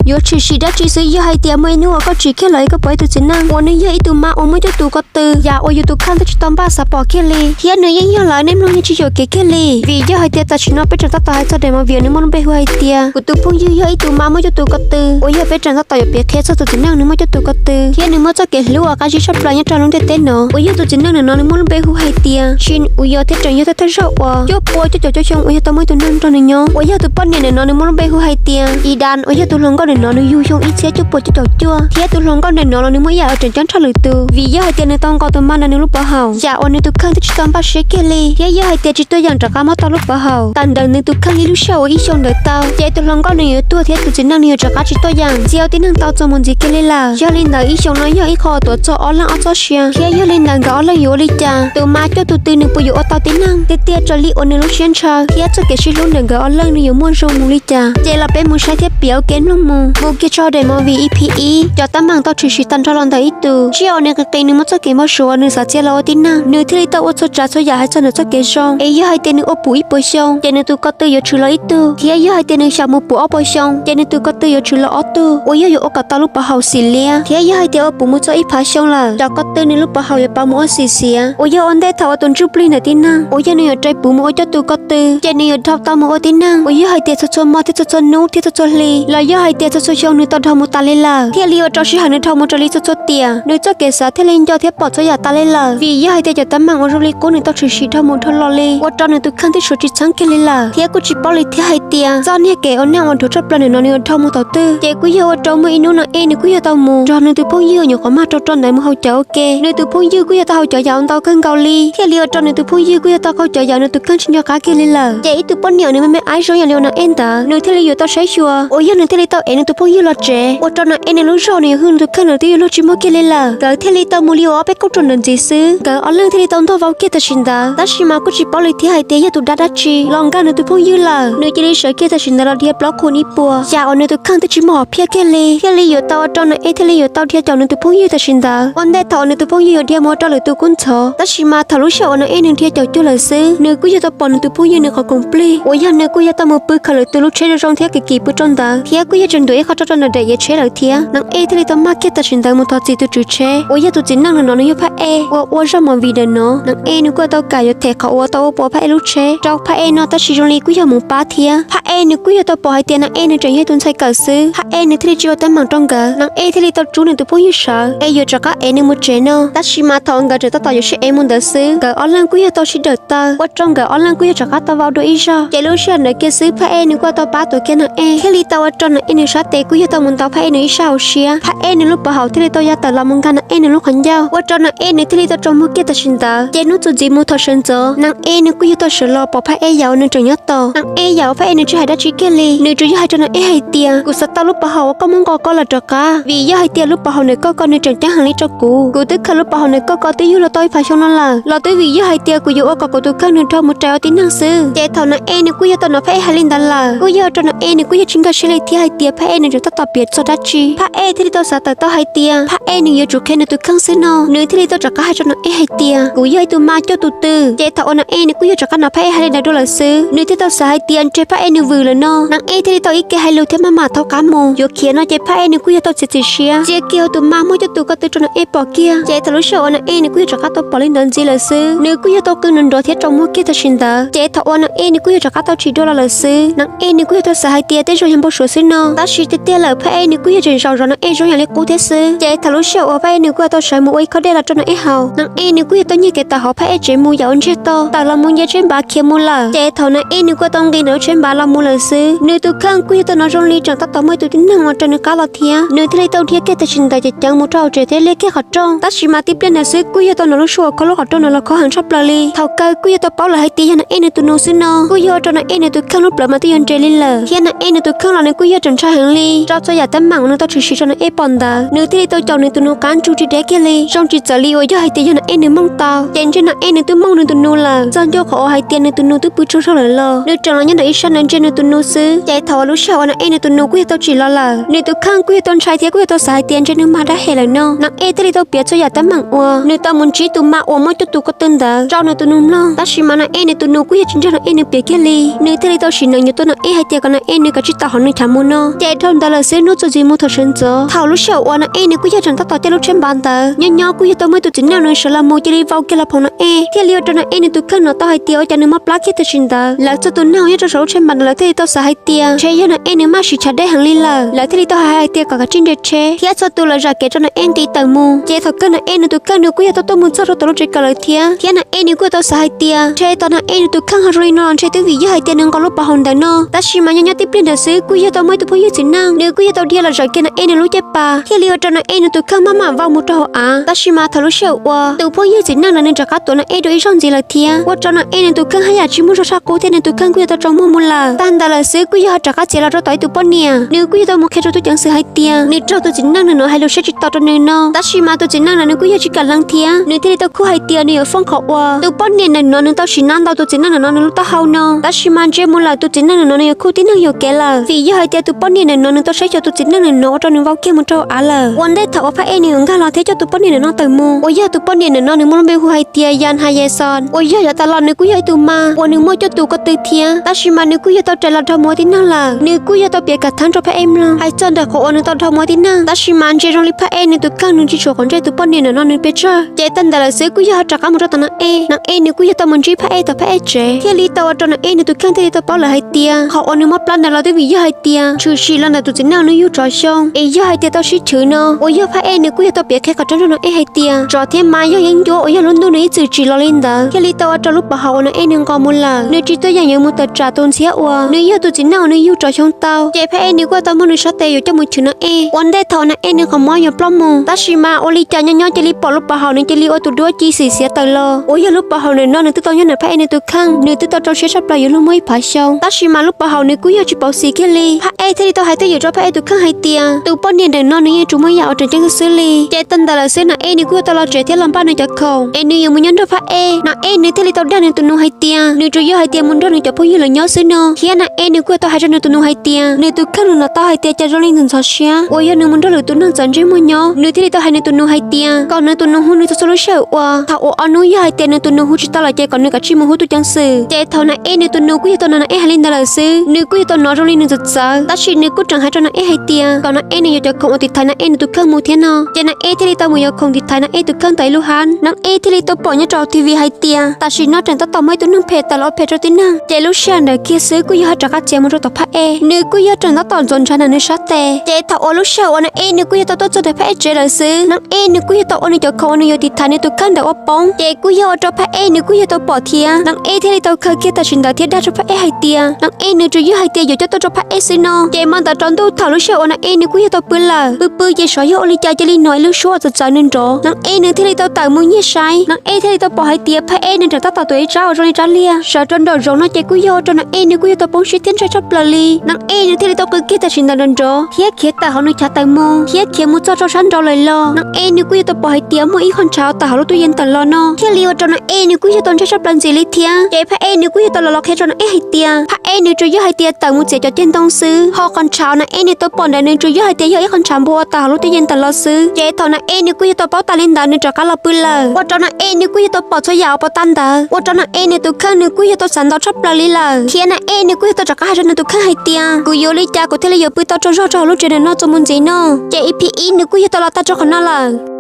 Yuav tshwm sim dab tsi xwb yog hais tias muaj ib hnub uas koj tsim kiag los es koj pom ib tug txiv neej uas nws yog ib tug mab uas muaj cuaj tus ko tw, yam uas yus tus kheej twb tsis tau npaj xav pom kiag li, thiab nws yeej yog lawm, nej mloog yeej tsis yuam kev kiag li. Vim yog hais tias tam sim no peb tseem tab tom hais txog daim movie uas nws muaj lub npe hu hais tias Kuv tus phooj ywg yog ib tug mab muaj cuaj tus ko tw, uas yog peb tseem tab tom yuav piav qhia txog tus txiv neej nws muaj cuaj tus ko tw thiab nws muaj txoj kev hlub uas qab zib tshaj plaws nyob rau lub ntiaj teb no, uas yog tus txiv neej ntawm no nws muaj lub npe hu hais tias Shin, uas yog thiab tseem yog thawj thawj zaug uas cuaj pua cuaj caum cuaj xyoo uas yog tau muaj ib tug neeg nrog nws nyob, uas yog tus poj niam ntawm no nws muaj lub npe hu hais tias Idan, uas yog tus hluas nkauj ntawm no nws yug xyoo ib txhiab cuaj pua cuaj caum cuaj, thiab tus hluas nkauj ntawm no los nws muaj ib yam uas tseem ceeb tshaj lwm tus, vim yog hais tias nws tau nkaus tus mab ntawm nws lub pov haum, yam uas nws tus kheej twb tsis tau npaj siab kiag li, thiab yog hais tias tsis tuaj yeem rov qab mob tau lub pov haum. Tawm ntawm nws tus kheej li lub sij hawm uas ib xyoos ntawd tau, ces tus hluas nkauj nws yuav tuag thiab tus txiv neej nws yuav rov qab tsis tuaj yeem, txia ua tib neeg tau txog mus ntxiv kiag li lawm. Yog li ntawd ib xyoos no yog ib qho uas tuav txog ob leeg ob txoj sia, thiab yog li ntawd nkawd ob leeg yuav ua li cas, tus mab cuaj tus ko tw nws puas yuav ua tau tib neeg tiag tiag raws li uas nws lub siab ntshaw, thiab txoj kev sib hlub ntawm nkawd ob leeg nws yuav muaj zoo mus li cas. Ces los peb mus saib thiab piav ua ke mloog mus. Mus kiag rau daim movie E P ib, cov teeb meem tau tshwm sim tag nrho los ntawm ib tug tsiaj uas nws qis qis, nws muaj txoj kev npau suav uas nws xav txia los ua tib neeg, nws thiaj li tau ua txhua tsav txhua yam hais txog nws txoj kev zoo, es yog hais tias nws ua puv ib puas xyoo ces nws tus ko tw yuav tshwm los ib tug, thiab yog hais tias nws xyaum mus puv ob puas xyoo ces nws tus ko tw yuav tshwm los ob tug, uas yog yuav ua kom tau lub pov haum xim liab, thiab yog hais tias ua puv mus txog ib phav xyoo lawm cov ko tw nws lub pov haum yuav pauv mus ua xim xiav, uas yog ua ntej thaum uas tus ntsuj plig ntawm tib neeg uas yog nws yuav rais puv mus ua cuaj tus ko tw ces nws yuav dhau tau mus ua tib neeg, uas yog hais tias txhua txhua hmo thiab txhua txhua hnub thiab txhua txhua hli los yog hais tias txhua txhua xyoo nws tau dhau mus tas li lawm, thiaj li ua rau sij hawm nws dhau mus raws li txhua txhua tiam, nws txoj kev xav thiaj li nco thiab pom txhua yam tas li lawm. Vim yog hais tias cov teeb meem uas zoo li qub nws tau tshwm sim dhau mus dhau los li, ua rau nws tus kheej twb suav tsis txheeb kiag li lawm, thiab kuj tsis paub li thiab hais tias txoj niag kev ua neej uas dhuav tshaj plaws ntawm no nws yuav dhau mus thaum twg. Ces kuj yog ua rau muaj ib hnub Nas Ej nws kuj yog tau mus nrog nws tus phooj ywg uas nyuam qhuav mag rau rau ntawd mus haus cawv ua ke. Nws tus phooj ywg kuj yog tau haus cov yam ntau kawg nkaus li, thiaj li ua rau nws tus phooj ywg kuj yog tau qaug cov yam nws tus kheej tsis nco qab kiag li lawm. Ces ib tug poj niam uas nws me me ab zoo yam li uas Nas Ej ntawd, nws thiaj li yuav tau saib xyuas, uas yog nws thiaj li tau ev nws tus phooj ywg los tsev, ua rau Nas Ej nws lub zog nws yuav hwj nws tus kheej ntawd twb yuav luag tsis muaj kiag li lawm. Nkawd thiaj li tau mus li uas ob peb kauj ruam ntawm ntxiv xwb, nkawd ob leeg thiaj li tau ntog vau kiag tam sim ntawd, tab sis mas kuj tsis paub li thiab hais tias yog tus dab dab tsi los nkag nws tus phooj ywg lawm. Nws cia li sawv kiag tam sim ntawd los dhia plaub qhus ib puas, yam uas nws tus kheej twb tsis muaj hom phiaj kiag li, thiaj li yuav tau ua rau Nas Ej thiaj li yuav tau dhia caum nws tus phooj ywg tam sim ntawd. Ua ntej thaum uas nws tus phooj ywg yuav dhia mus ua rau lwm tus kub ntxhov, tab sis mas thaum lub sij hawm uas Nas Ej nws dhia caum cuag lawm xwb, nws kuj yog tau pom nws tus phooj ywg nws qhov khoom plig uas yog nws kuj yog tau mus pw khaws lwm tus lub tsheb zoo zoo thiab kim kim pw rau ntawd, thiab kuj yog tseem ntuas ib qho rau rau nram daim iav tsheb lawm thiab. Nas Ej thiaj li tau mag kiag tam sim ntawd mus thov txim tus tswv tsheb uas yog tus txiv neej ntawm no nws yog Phaj Ej uas ua zaj movie ntawm no. Nas Ej nws kuj tau kam yuav them qhov uas tau ua pov Phaj Ej lub tsheb rau Phaj Ej no, tab sis zoo li kuj yog mus pab thiab. Phaj Ej nws kuj yog tau pom hais tias Nas Ej nws tseem yog tus ntxhais kawm xwb, Phaj Ej nws thiaj li tsis ua teeb meem rau nkawd. Nas Ej thiaj li tau rub nws tus phooj ywg sawv es yuav rov qab ev nws mus tsev no, tab sis mas thaum uas nkawd tseem tab tom yuav sib ev mus ntawd xwb, nkawd ob leeg kuj yog tau sib dawm taw, ua rau nkawd ob leeg kuj yog rov qab tau vau dua ib zaug. Ces lub sij hawm ntawd kiag xwb Phaj Ej nws kuj tau pab tuav kiag Nas Ej, thiaj li tau ua rau Nas Ej nws sab tes kuj yog tau mus ntaus Phaj Ej nws ib sab hauv siab. Phaj Ej nws lub pov haum thiaj li tau ya tawm los mus nkag Nas Ej nws lub qhov ncauj, ua rau Nas Ej nws thiaj li tau tsaus muag kiag tam sim ntawd. Ces hnub txuas ntxiv mus thaum sawv ntxov, Nas Ej nws kuj yog tau sawv los pom Phaj Ej yam uas nws tseem nyob tos. Nas Ej yam uas Phaj Ej nws tsis hais dab tsi kiag li, nws tsuas yog hais rau Nas Ej hais tias, kuv xav tau lub pov haum uas koj muab nqa koj lawm rov qab, vim yog hais tias lub pov haum ntawm koj ko nws tseem ceeb heev li rau kuv. Kuv twb khaws lub pov haum ntawm koj ko twb yug los tau ib phav xyoo no lawm, los twb vim yog hais tias kuv yuav ua kom kuv tus kheej nws dhau mus rais ua tib neeg xwb. Ces thaum Nas Ej nws kuj yog tau hnov Phaj Ej hais li ntawd lawm, kuj yog ua rau Nas Ej nws kuj yog tsis nkag siab li thiab hais tias Phaj Ej nws tseem tab tom piav txog dab tsi. Phaj Ej thiaj li tau xav tawm tau hais tias Phaj Ej nws yuav tsum qhia nws tus kheej xwb no, nws thiaj li tau rov qab hais rau Nas Ej hais tias, kuv yog ib tug mab cuaj tus ko tw. Ces thaum uas Nas Ej nws kuj yog rov qab hnov Phaj Ej hais li ntawd dua lawm xwb, nws thiaj tau xav hais tias ntshe Phaj Ej nws vwm lawm no. Nas Ej thiaj li tau ib ke hais lus thiab maj mam thaub qab mus. Yuav khiav no ces Phaj Ej nws kuj yog tau txiav txim siab txia kiag tus mab muaj cuaj tus ko tw rau Nas Ej pom kiag. Ces thaum lub sij hawm uas Nas Ej nws kuj yog rov qab tau pom li ntawd ntxiv lawm xwb, nws kuj yog tau qw nrov nrov thiab tsaus muag kiag tam sim ntawd. Ces thaum uas Nas Ej nws kuj yog rov qab tau tsim dua los lawm xwb, Nas Ej nws kuj yog tau xav hais tias tej zaum yog npau suav xwb no, tab sis tiag tiag lawm Phaj Ej nws kuj yog tseem zaum zov Nas Ej zoo yam li qub thiab xwb. Ces thaum lub sij hawm uas Phaj Ej nws kuj yog tau sawv mus ua ib khob dej los rau Nas Ej haus, Nas Ej nws kuj yog tau nyiag kev tawm hauv Phaj Ej tsev mus yam uas ntsiag to tawm los mus nce tsheb npav khiav mus lawm. Ces thaum Nas Ej nws kuj tau nqis ntawm lub tsheb npav los mus lawm xwb, nws tus kheej kuj yog tau hnov zoo li tseem tab tom muaj ib tug tib neeg uas raws nws qab los thiab. Nws thiaj li tau dhia kiag tam sim ntawd ceev ceev mus rau hauv tsev thiab liaj kiag qhov rooj, tab sis mas tib pliag ntawd xwb kuj yog tau hnov lub suab uas khob lub qhov rooj ntawd los khob heev tshaj plaws li. Thaum kawg kuj yog tau paub lawm hais tias yog Nas Ej nws tus nus xwb no, kuj yog ua rau Nas Ej nws tus kheej lub plawv mas twb yuav nres li lawm, thiab Nas Ej nws tus kheej los nws kuj yog tseem ntshai heev li. Rau txhua yam teeb meem uas nws tau tshwm sim rau Nas Ej pom ntawd, nws thiaj li tau caum nws tus nus qab ntsug tsis deb kiag li. Zoo tsis txawv li uas yog hais tias yog Nas Ej nws mooj tau, ces ntshe Nas Ej nws twb mooj nws tus nus lawm, txog ncauj qhov uas hais tias nws tus nus twb pw tsaug zog lawm los nws tseem los nyob ntawm ib sab ntawd ntsia nws tus nus xwb. Ces thaum uas lub sij hawm uas Nas Ej nws tus nus kuj yog tau tsim los lawm, nws tus kheej kuj yog tau ntshai thiab kuj yog tau xav hais tias ntshe nws mag dab hem lawm no. Nas Ej thiaj li tau piav txhua yam teeb meem uas nws tau mus ntsib tus mab uas muaj cuaj tus ko tw ntawd rau nws tus nus mloog, tab sis mas Nas Ej nws tus nus kuj yog tsis nrog Nas Ej nws piav kiag li. Nws thiaj li tau sim neej yuav tua Nas Ej hais tias kom Nas Ej nws kav tsij tawm hauv nws chav mus no. Ces Dhau ntawd lawm xwb hnub txuas ntxiv mus thaum sawv ntxov, thaum lub sij hawm uas Na Ej nws kuj yog tseem tab tom caij lub tsheb npav ntawd, nyob nyob kuj yog tau muaj ib tug txiv neej nws sawv los mus cia li vau kiag los pom Na Ej, thiaj li ua rau Na Ej nws tus kheej hnov tau hais tias ua cas nws mob plab kiag tam sim ntawd. Lawv txhua tus neeg uas nyob rau saum lub tsheb npav ntawd lawv thiaj li tau xav hais tias ntshe yog Na Ej nws maj sim chav deb heev li lawm, lawv thiaj li tau hais hais tias kom kav tsij nres tsheb thiab txhua tus lawv zam kev rau Na Ej nti tawm mus. Ces thaum kawg Na Ej nws tus kheej nws kuj yog tau tuaj mus txog rau tom lub tsev kawm lawm thiab, thiab Na Ej nws kuj tau xav hais tias ntshe tau Na Ej nws tus kheej ho zoo li no ntshe twb vim yog hais tias nws nqa lub pov haum ntawm no. Tab sis mas nyob nyob tib pliag ntawd xwb kuj yog tau muaj ib tug phooj ywg txiv neej nws kuj yog tau dhia los zawm kiag Na Ej nws lub caj pas, thiaj li ua rau Na Ej nws tus kheej maj mam vau mus rau hauv av. Tab sis mas thaum lub sij hawm uas tus phooj ywg txiv neej ntawd nws rov qab tuav Na Ej dua ib zaug ntxiv lawm thiab, ua rau Na Ej nws tus kheej haj yam tsis muaj zog tshaj qub thiab nws tus kheej kuj yog tau tsaus muag mus lawm. Tag ntawd lawm xwb kuj yog ho rov qab txiav los rau tom ib tug poj niam, nws kuj yog tau mus qhia rau tub ceev xwm hais tias nws raug tus txiv neej ntawm no hais lus siab tsis tau rau nws no. Tab sis mas tus txiv neej no nws kuj yog tsis kam lees thiab, nws thiaj li tau khuj hais tias nws yuav foob qhov uas tus poj niam ntawm no nws tau sim nab ntau tus txiv neej ntawm no nws lub taub hau no. Tab sis mas ntsia mus lawm tus txiv neej ntawm no nws yuav khuj tib neeg yuam kev lawm, vim yog hais tias tus poj niam ntawm no nws tau saib xyuas tus txiv neej ntawm no ua rau nws vau kiag mus rau hauv av lawm. Ua ntej thaum uas phab ej nws yuav nkag los thiab coj tus poj niam ntawm no tawm mus, uas yog tus poj niam ntawm no nws muaj lub npe hu hais tias Yan Hayeson, uas yog yav tas los nws kuj yog ib tug mas uas nws muaj cuaj tus ko tw thiab. Tab sis mas nws kuj yog tau rais los dhau mus ua tib neeg lawm, nws kuj yog tau piav kam theeb rau phab ej mloog hais txog ntawm qhov uas nws tau dhau mus ua tib neeg. Tab sis mas ntsia zoo li phab ej nws tus kheej nws tsis tshua quav ntsej tus poj niam ntawm no nws pes tsawg. Ces tag ntawd lawm xwb kuj yog ho rov qab mus rau tom Na Ej. Na Ej nws kuj yog tau mus ntsib phab ej tom phab ej tsev, thiaj li tau ua rau Na Ej nws tus kheej thiaj li tau paub lawm hais tias qhov uas nws mob plab ntawd los twb vim yog hais tias tshwm sim los ntawm tus txiv neej nws yug tsov xyoo es yog hais tias tau sib chwv no. Uas yog phab ej nws kuj yog tau piav qhia qhov tseeb rau Na Ej hais tias tsov thiab mas yog yeeb ncuab uas yog lub ntuj nws ib txwm tsim los li ntawd, thiaj li tau ua rau lub pov haum uas Na Ej nws nqos mus lawm, nws tsis tuaj yeem yuav mus tawm tsam tus ntxhiab uas nws yog tus txiv neej uas nws yug tsov xyoo tau. Ces phab ej nws kuj tau muab nws sab tes yuav coj mus chwv Na Ej. Ua ntej thaum Na Ej nws qhov mob yuav ploj mus, tab sis mas ua li cas nyob nyob cia li pom lub pov haum nws cia li ua tus duab ci xim xiav tawm los. Uas yog lub pov haum ntawm no nws twb tau nyob ntawm phab ej nws tus kheej, nws twb tau rau siab tshaj plaws yuav luag muaj ib phav xyoo, tab sis mas lub pov haum nws kuj yog tsis pauv xim kiag li. Phab ej thiaj li tau hais twj ywm rau phab ej tus kheej hais tias tus poj niam ntawm no nws yeej tsuas muaj ib yam uas tseem ceeb xwb li. Ces tag ntawd lawm xwb Na Ej nws kuj tau los tsev thiab los npaj nws cov khoom es nws yuav mus nyob nrog phab ej. Na Ej nws thiaj li tau dag nws tus nus hais tias nws tsuas yog hais tias mus nrog nws cov phooj ywg lawv nyob xwb no. Thiab Na Ej nws kuj tau hais rau nws tus nus hais tias nws tus kheej nws hnov tau hais tias cas zoo li ntxhov ntxhov siab uas yog nws mus nrog lwm tus neeg txawv ntsej muag nyob. Nws thiaj li tau hais nws tus nus hais tias kom nws tus nus hu nws txog txhua lub sij hawm uas thaum uas ob hnub yog hais tias nws tus nus hu tsis tau lawm ces kom nws kav tsij mus hu tub ceev xwm. Ces thaum Na Ej nws tus nus kuj yog tau hnov Na Ej hais li ntawd lawm xwb, nws kuj yog tau hnov zoo li nws txawv txawv, tab sis nws kuj tseem hais rau Na Ej hais tias kom Na Ej nws yuav cov khoom uas tiv thaiv Na Ej nws tus kheej mus thiab no. Ces Na Ej thiaj li tau mus yuav khoom tiv thaiv Na Ej tus kheej tau ib lub hab. Na Ej thiaj li tau pom nyob rau T V hais tias tam sim no tseem tab tom muaj ib tug neeg phem tawm los ua phem rau tib neeg. Ces lub sij hawm ntawd kiag xwb kuj yog ho rov qab txiav mus rau tom phab ej, nws kuj yog tseem tab tom ntxuav ntshav ntawm nws sab tes. Ces thaum uas lub sij hawm uas Na Ej nws kuj yog tau tuaj txog ntawm phab ej tsev lawm xwb, Na Ej nws kuj yog tau ua nws cov khoom uas nws yuav tiv thaiv nws tus kheej ntawd ua poob, ces kuj yog ua rau phab ej nws kuj yog tau pom thiab. Na Ej thiaj li tau khaws kiag tam sim ntawd thiab dag rau phab ej hais tias Na Ej nws tsuas yog hais tias yuav coj tuaj rau phab ej xwb no. Ces hmo ntawd tsaus ntuj thaum lub sij hawm uas Na Ej nws kuj yog tau pw lawm, pw pw ces xyov yog ua li cas cia li hnov ib lub suab uas txawv txawv nws nrov. Na Ej nws thiaj li tau tawm mus nyiag saib, Na Ej thiaj li tau pom hais tias phab ej nws tseem tab tom tuav ib tsab uas zoo li tsab liag sawv rau nraum zoov no ces kuj yog ua rau Na Ej nws kuj yog tau poob siab thiab ntshai tshaj plaws li. Na Ej nws thiaj li tau qw kiag tam sim ntawd nrov nrov thiab khiav tawm hauv nws chav tawm mus thiab khiav mus txog rau sab nraud lawm los Na Ej nws kuj yog tau pom hais tias muaj ib qho ntshav tawm hauv lub tub yees tawm los no, thiaj li ua rau Na Ej nws kuj yog tau ntshai tshaj plaws ntxiv li thiab. Ces phab ej nws kuj yog tau los los qhia rau Na Ej hais tias phab ej nws tsuas yog hais tias tawm mus txiav cov ceg ntoo xwb, ho qhov ntshav uas Na Ej nws tau pom ntawd nws tsuas yog hais tias yog ib qho ntshav npua uas tawm hauv lub tub yees tawm los xwb. Ces thaum Na Ej nws kuj yog tau paub tas li ntawd nws rov qab los pw lawm, ua rau Na Ej nws kuj yog tau pom txhua yam uas pom tag ntawd, ua rau Na Ej nws tus kheej nws kuj yog tau xav ntau tshaj plaws li lawm, thiab Na Ej nws kuj yog tau rov qab hais rau nws tus kheej hais tias kuv yuav ua li cas kuv thiaj li yuav pw tau tsaug zog rau hauv lub tsev ntawm no txuas mus ntxiv no. Ces E P ib nws kuj yog tau los tag rau qhov no lawm.